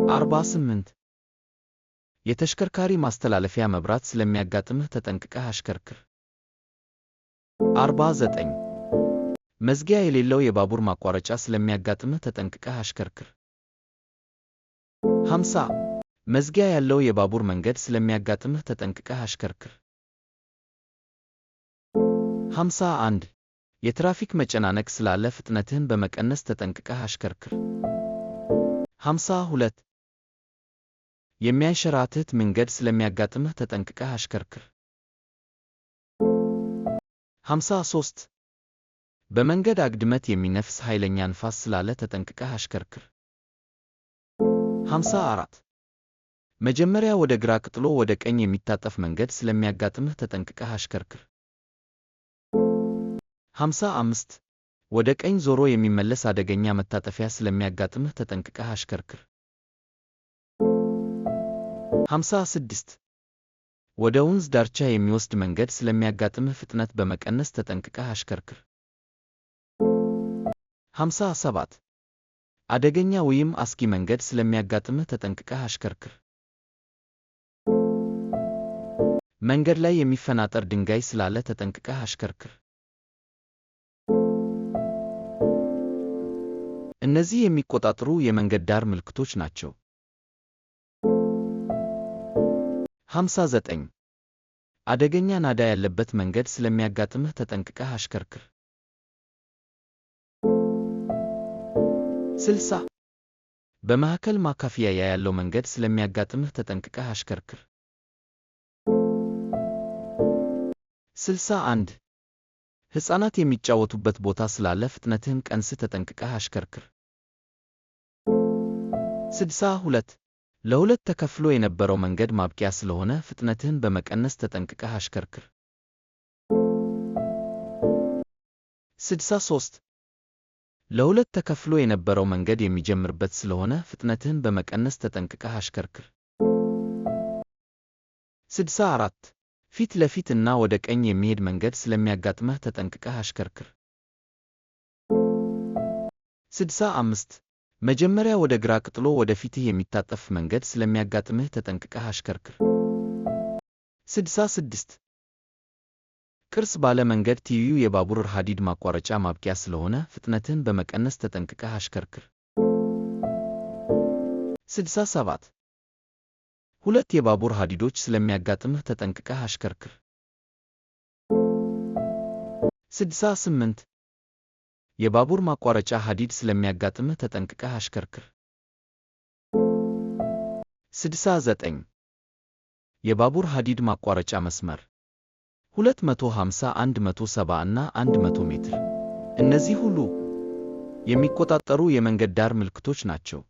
48. የተሽከርካሪ ማስተላለፊያ መብራት ስለሚያጋጥምህ ተጠንቅቀህ አሽከርክር። 49. መዝጊያ የሌለው የባቡር ማቋረጫ ስለሚያጋጥምህ ተጠንቅቀህ አሽከርክር። 50. መዝጊያ ያለው የባቡር መንገድ ስለሚያጋጥምህ ተጠንቅቀህ አሽከርክር። 51. የትራፊክ መጨናነቅ ስላለ ፍጥነትህን በመቀነስ ተጠንቅቀህ አሽከርክር። 52. የሚያንሸራትት መንገድ ስለሚያጋጥምህ ተጠንቅቀህ አሽከርክር። 53. በመንገድ አግድመት የሚነፍስ ኃይለኛ ንፋስ ስላለ ተጠንቅቀህ አሽከርክር። 54. መጀመሪያ ወደ ግራ ቀጥሎ ወደ ቀኝ የሚታጠፍ መንገድ ስለሚያጋጥምህ ተጠንቅቀህ አሽከርክር። 55. ወደ ቀኝ ዞሮ የሚመለስ አደገኛ መታጠፊያ ስለሚያጋጥምህ ተጠንቅቀህ አሽከርክር። 56. ወደ ወንዝ ዳርቻ የሚወስድ መንገድ ስለሚያጋጥምህ ፍጥነት በመቀነስ ተጠንቅቀህ አሽከርክር። 57. አደገኛ ወይም አስጊ መንገድ ስለሚያጋጥምህ ተጠንቅቀህ አሽከርክር። መንገድ ላይ የሚፈናጠር ድንጋይ ስላለ ተጠንቅቀህ አሽከርክር። እነዚህ የሚቆጣጠሩ የመንገድ ዳር ምልክቶች ናቸው። 59. አደገኛ ናዳ ያለበት መንገድ ስለሚያጋጥምህ ተጠንቅቀህ አሽከርክር። 60. በመካከል ማካፈያ ያለው መንገድ ስለሚያጋጥምህ ተጠንቅቀህ አሽከርክር። 61. ሕፃናት የሚጫወቱበት ቦታ ስላለ ፍጥነትህን ቀንስ፣ ተጠንቅቀህ አሽከርክር። 62. ለሁለት ተከፍሎ የነበረው መንገድ ማብቂያ ስለሆነ ፍጥነትህን በመቀነስ ተጠንቅቀህ አሽከርክር። 63. ለሁለት ተከፍሎ የነበረው መንገድ የሚጀምርበት ስለሆነ ፍጥነትህን በመቀነስ ተጠንቅቀህ አሽከርክር። 64. ፊት ለፊት እና ወደ ቀኝ የሚሄድ መንገድ ስለሚያጋጥምህ ተጠንቅቀህ አሽከርክር። 65. መጀመሪያ ወደ ግራ ቀጥሎ ወደ ፊትህ የሚታጠፍ መንገድ ስለሚያጋጥምህ ተጠንቅቀህ አሽከርክር። 66. ቅርጽ ባለ መንገድ ትይዩ የባቡር ሐዲድ ማቋረጫ ማብቂያ ስለሆነ ፍጥነትህን በመቀነስ ተጠንቅቀህ አሽከርክር። 67. ሁለት የባቡር ሐዲዶች ስለሚያጋጥምህ ተጠንቅቀህ አሽከርክር። 68. የባቡር ማቋረጫ ሐዲድ ስለሚያጋጥምህ ተጠንቅቀህ አሽከርክር። 69. የባቡር ሐዲድ ማቋረጫ መስመር 250፣ 170 እና 100 ሜትር። እነዚህ ሁሉ የሚቆጣጠሩ የመንገድ ዳር ምልክቶች ናቸው።